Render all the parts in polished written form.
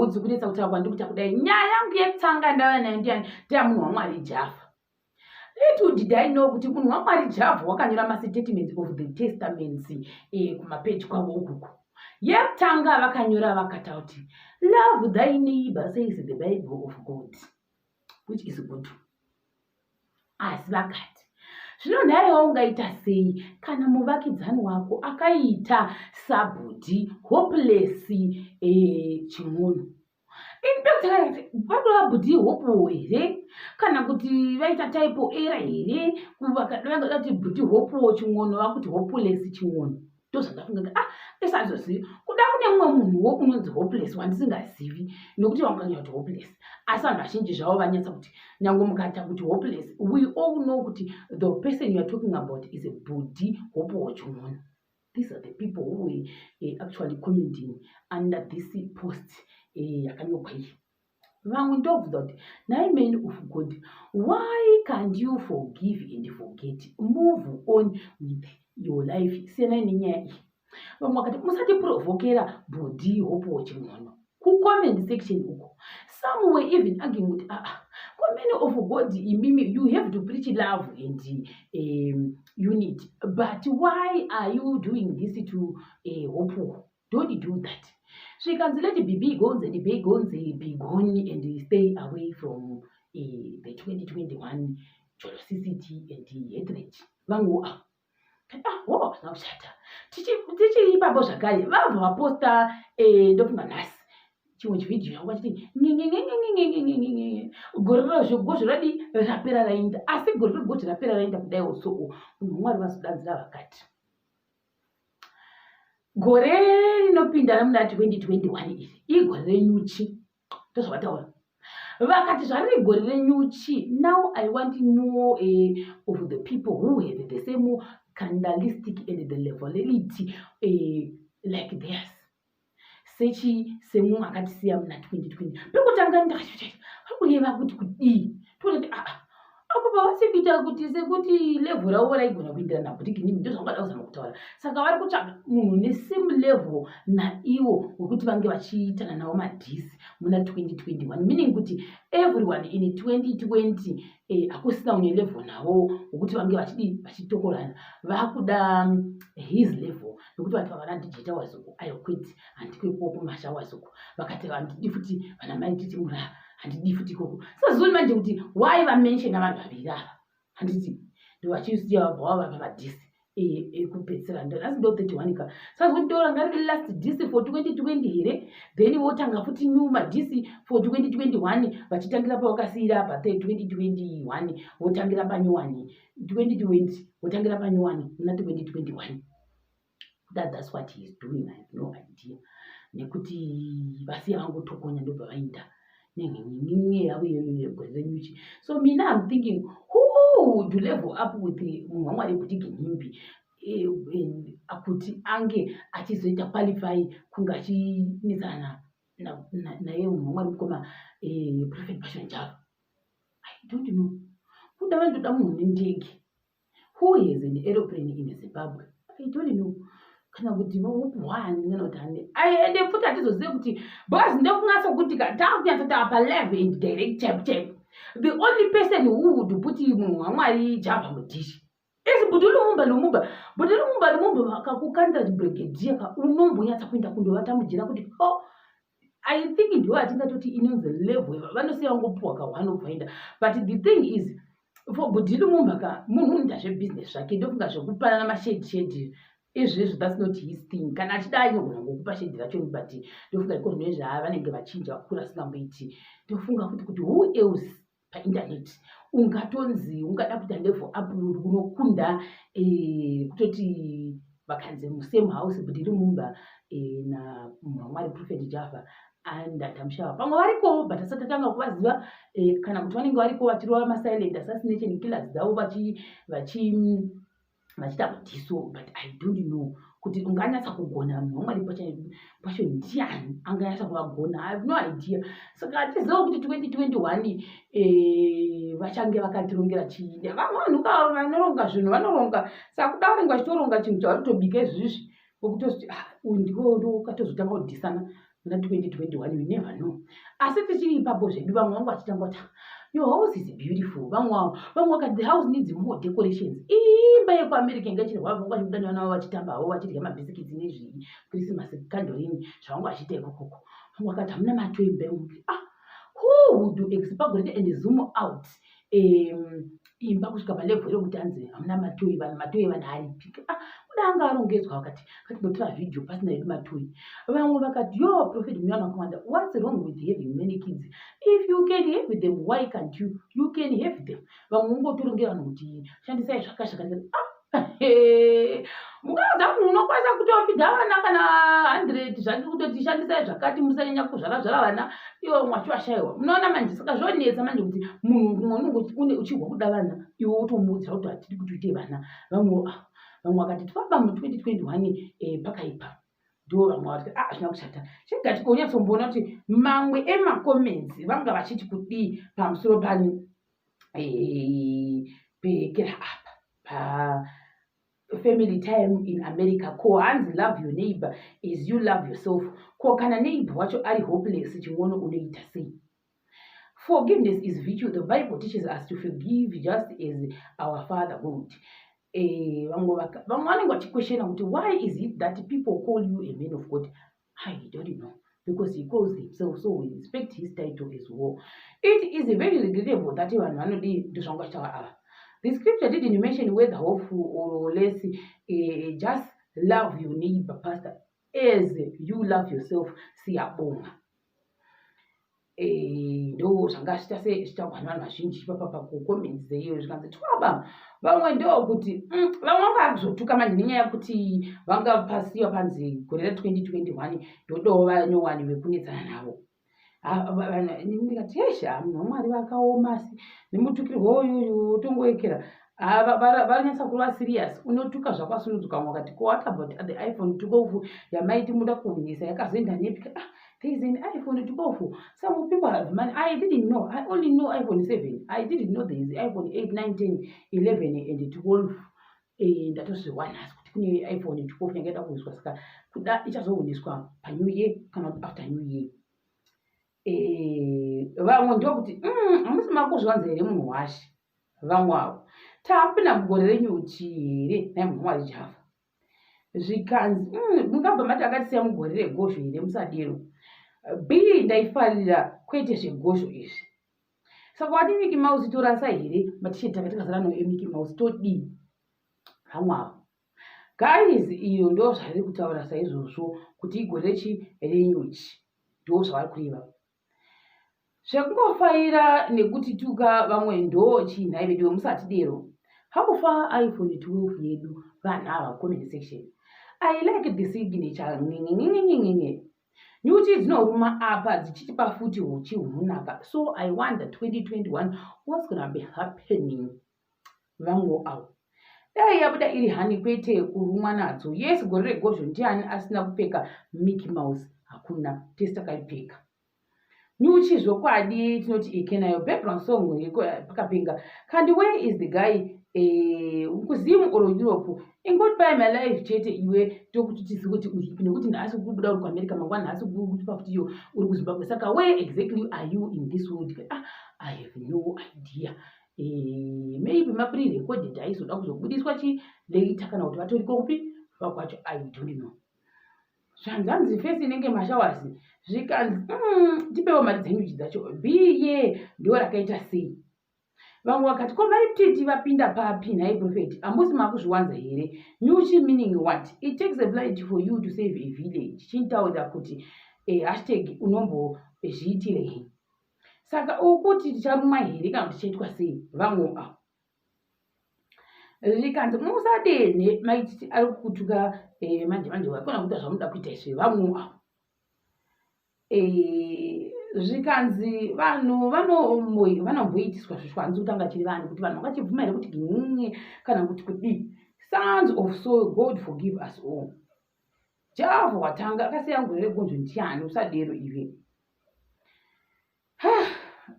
Hudzi kunetsa kutaura kwandiri kuita kudai. Nyaya yangu yekutanga ndauya nayo ndiyani? Ndeya munhu waMwari Java. Little did I know kuti munhu waMwari Java wakanyora mastatements of the testaments kumapeji kwavo ukuku. Yekutanga vakanyora vakata kuti love thy neighbor says the Bible of God, which is good. Asi vakati zvino nhaiwa ungaita sei kana muvakidzani wako akaita sabhudhi hopeless ching'ono. In fact vakureva bhudhi hopo here kana kuti vaita typo error here, vangada kuti bhudhi hopo ching'ono vakuti hopeless ching'ono. Ndozvandafunga, ah, isazozivi kuda kune mumwe munhuwo unonzi hopeless wandisingazivi, nekuti vanganyanya kuti hopeless, asi vanhu vazhinji zvavo vanyatsa kuti nyange mukaita kuti hopeless, we all know kuti the person you are talking about is a bhudhi hopo ching'ono. These are the people who were actually commenting under this post yakanyorwa iyi. Vamwe ndobvunza kuti, nhai man of God, why can't you forgive and forget, move on with your life, siyanai nenyaya iyi? Vamwe vakati musatiprovokera bhudhi hopo ching'ono kucomment section uko. Some were even arguing kuti, ah, man of God, imimi you have to preach love and unity, but why are you doing this to Hope? Don't do that. Zvikanzi let be bygones and bygones be gone and stay away from the 2021 jealousy and hatred. Vamwewo ava, ah, ho, hazvina kushata. Tichiri ipapo zvakare vabva vaposta, ndofunga nhasi, chimwe chivhidhiyo changu vachiti ngengengengengengengenge gore rozvogozvo radi rapera rainda, asi gore rogozvo rapera rainda kudaiwo. So munhu waMwari vazodanzira vakati gore rinopinda ramuna 2021 iri igore renyuchi. Ndozvavataura, vakati zvariri gore renyuchi, now I want more of the people who have the same candleistic and the levelity like theirs, sechi semumwe akatisiya muna 2020. Pekutanga ndakati vari kureva kuti kudii, toona kuti aa, apo pavasi kuita kuti sekuti level ravo raigona kuenderana naBhudhi Ginimbi. Ndozvangada kuzama kutaura. Saka vari kutsvaga munhu nesame level naivo wekuti vange vachiitana navo madiss muna 2021, meaning kuti everyone in 2020 hakusina une level navo wekuti vange vachidii, vachitokorana. Vakuda his level, nekuti vati vavana DJ Tawazoko ayo kwete, handiko kumasha wazoko. Vakati handidi futi vana Mai Titi mura, handidi futi ikoko. Sazoni manje kuti why vamentiona vanhu vaviri ava, handiti ndovachisiya vabva vava pamadiss ekupedzisira nhasi, ndo 31 ka. Sazoti ndoranga riri last diss for 2020 here, then votanga futi new madiss for 2021, vachitangira pavakasiyira pa 2021, votangira panyowani 2020, votangira panyowani muna 2021. That's what he is doing. I have no idea, nekuti vasiya vangotokonya, ndobva vaenda nenhenyenye yavo iyoyo yegore renyuchi. So mina I'm thinking, who would level up with munhu waMwari Bhudhi Ginimbi kuti ange achizoita qualify kunge achinetsana naye munhu waMwari mukoma Prophet Passion Java? I don't know. Kuda vanotoda munhu nendege. Who has an aeroplane in Zimbabwe? I don't know, kana kuti one kana kuti hande ende futi hatizozive kuti, because ndokunyatsa kuti taakunyatsoti apa live and direct chaipo chaipo, the only person who would put munhu waMwari Java mudish is Bhudhi Lumumba. Lumumba, Bhudhi Lumumba, Lumumba vakakukandira chibrigadier ka, unombonyatsa kuenda kundovata mujira kuti oh. I think ndiwo atingatoti inonzi level, vanosiya vangopuwa ka one obvaenda. But the thing is, for Bhudhi Lumumba ka, munhu unoita zvebusiness zvake, ndofunga zvekupanana mashedi shedi izvezvo, that's not his thing. Kana achida inogona ngokupa shedi racho, but ndofunga iko zvino izvi vanenge vachinja, vakura asingamboiti. Ndofunga futi kuti who else painternet ungatonzi ungada kuita level up kunokunda kutoti vakanzi musame house Bhudhi Lumumba namunhu waMwari Prophet Java and Tamushava. Pamwe variko, but asati atanga kuvaziva, kana kuti vanenge variko vachirova masilent assassination killers dzavo vachiita kudiso, but I don't know kuti unganyatsa kugona munhu waMwari pacho ndiani anganyatsa kuvagona. I have no idea. Saka hatiziva kuti 2021 vachange vakatirongera chii. Vamwe vanhu ka vanoronga zvinhu, vanoronga. Saka kuda vanenge vachitoronga chinhu chavari kutobika izvizvi, wekutozoti, ah, uyu ndiwo ndokatozotanga kudhisana. Muna 2021, you never know. Asi tichiri ipapo zvedu, vamwe vangu vachitanga kuti, "Your house is beautiful." Vamwe vavo, vamwe vakati, "The house needs more decorations." Imba yekuAmerica inga ichiri hwavo, vanga vachibuda nevana vavo vachitamba havo, vachidya mabhisikitsi nezvii, Christmas candorini zvavanga vachiita ikokoko. Vamwe vakati, "Hamuna matoy imba yemuti." Ah, who would exaggerate and zoom out imba kusvika palevel yekuti hanzi hamuna matoy? Vanhu, matoy vanhu aripi? Ah, kuda anga arongedzwa. Vakati, "Katimbotora vhidhiyo pasina yedu matoy." Vamwe vakati, "Yo prophet, mune vanhu vakawanda. What's wrong with having many kids? If you can have them, why can't you? You can have them." Vamwe ungotorongera vanhu kuti shandisai zvakazvakati. Ah, mukaudza munhu unokwanisa kutofidha vana kana 100 zvake, kutoti shandisai zvakati, musanyanya kuzvara zvara vana, ivo mwacho vashayiwa. Munoona manje, saka zvonetsa manje kuti munhu mumwe unenge uchihwa kuda vana, iwe wotomuudzira kuti hatidi kuti uite vana. Vamwe, ah, vamwe vakati twaba mu2021 pakaipa. Ndo vamwe vati, "Ah, hazvina kushata." Chega tikunyatsombona kuti mamwe emacomments vanga vachiti kudii pamusoro pani pekera apa pa family time in America. Ko hanzi, "Love your neighbor as you love yourself." Ko kana neighbor wacho ari hopeless chingono, unoita sei? Forgiveness is virtue. The Bible teaches us to forgive just as our Father God. Vamwe vanenge vachikweshena kuti, "Why is it that people call you a man of God?" I don't know, because he calls himself, so we respect his title as well. It is very regrettable that vanhu vanodii. Ndozvanga vachitaura ava. The scripture didn't mention whether hopeful or less. Just love your neighbor, pastor, as you love yourself. Siyabonga. Ndo zvanga zviita se zvichitaurwa nevanhu vazhinji ipapa pakucomments dzeiyo. Zvikanzi twaba. Vamwe ndokuti vamwe vanga kuzotuka manje nenyaya yekuti vanga pasiwa panzi gore ra2021 ndodawo vanyowani vekunetsana navo. Ndikati, "Yesha, munhu waMwari vakaoma, asi nemutukirwo uyuyu tongoekera varanyatsa kuva serious. Unotuka zvakwasunudzuka." Vamwe vakati, "Ko what about the iPhone 12 yamaiti muda kuhwinisa? Yakazoenda nepi?" Ah, there is an iPhone 12? Some people have money. I didn't know. I only know iPhone 7. I didn't know there is iPhone 8, 9, 10, 11 and 12. Ndatozviwana asi kuti kune iPhone 12 yanga ida kuiswa, saka kuda ichazohuniswa panew year kana kuti after New Year. Vamwe ndokuti, "Hamusi makuzviwanza here, munhu washe?" Vamwe avo, "Tapinda mugore renyuchi here nai, munhu waMwari Java?" Zvikanzi, "Mungabva mati akatisiya mugore regozho here? Musadero." B ndaifarira kwete zvegozho izvi. Saka wati Mickey Mouse torasa here matisheti takatikazara nayo eMickey Mouse? Todii? Vamwe avo. Guys, iyo ndo zvariri kutaura saizvozvo kuti igore rechi renyuchi, ndo zvavari kureva. Zvekungofaira nekuti tuka vamwe ndo chinhai veduwe, musatidero. How far iPhone 12 yedu? Vanhu ava, comment section. I like the signature. Ngingingingingingi. Nyuchi dzinoruma apa dzichitipa futi huchi hunonaka. So I wonder 2021 what's gonna be happening. Vamwe avo, "Dai yabuda iri honey, kwete kurumwa nadzo." Yes, gore regozho ndiani asina kupfeka Mickey Mouse? Hakuna, tese takaipfeka. Nyuchi zvokwadi tinoti ike nayo background song pakapenga. Kandi where is the guy, kuZim or Europe? Ingoti my life chete iwe, tokuti tizive kuti uripi, nekuti nhasi uri kubuda uri kuAmerica, mangwana nhasi uri kutipa futi iyo uri kuZimbabwe. Saka where exactly are you in this world? Ah, I have no idea. Maybe mapre-recorded aizoda kuzobudiswa chi later, kana kuti vatoriko kupi vakwacho, I don't know. Zvanzanzi face inenge mashawasi. Zvikanzi, "Tipewo mari dzenyuchi dzacho." Biye ndo rakaita sei? Vamwe vakati, "Ko vaititi vapinda papi nhai prophet? Hamusi makuzviwanza here? Nyuchi meaning what? It takes a blight for you to save a village. Chintaurira kuti hashtag unombozviitirei? Saka ukuti ticharumwa here kana kuti tichaitwa sei?" Vamwe avo. Zvikanzi, "Musadene, maititi ari kukutuka manje manje, wakona kuita zvamunoda kuita izvi." Vamwe avo. Zvikanzi, vanhu vanomboitiswa zvishwanzi kutanga chiri vanhu kuti vanhu vangachibvuma here kuti ginye kana kuti kudii? Sons of soil, God forgive us all. Javha watanga akasiya ngore regonzo ndiani? Usadero iwe.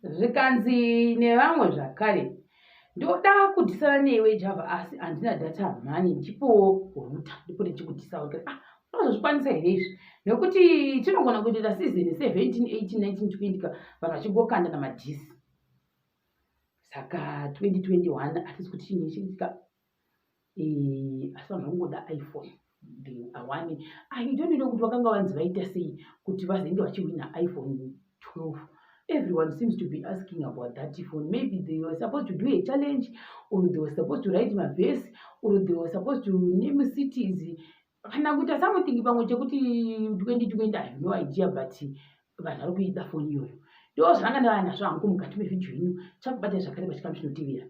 Zvikanzi nevamwe zvakare, "Ndoda kudhisana newe Java, asi handina data mhani. Ndipowo router ndipo ndichikudhisa." Ah, Vanozozvikwanisa here izvi? Nekuti tinogona kutoita season 17, 18, 19, 20 ka vanhu vachingokanda namadhisi. Saka 2021 hatisi kuti chinyi chiitika. Asi vanhu vangoda iPhone. They are one. I don't know kuti vakanga vanzi vaita sei kuti vazenge vachihwina iPhone 12. Everyone seems to be asking about that phone. Maybe they were supposed to do a challenge, or they were supposed to write maverse, or they were supposed to name cities, kana kuita something pamwe chekuti 2020. I have no idea, but vanhu vari kuida foni iyoyo. Ndo zvanga ndava nazvo hangu mukati mevhidhiyo ino. Chakubatai zvakare pachikamu chinotevera.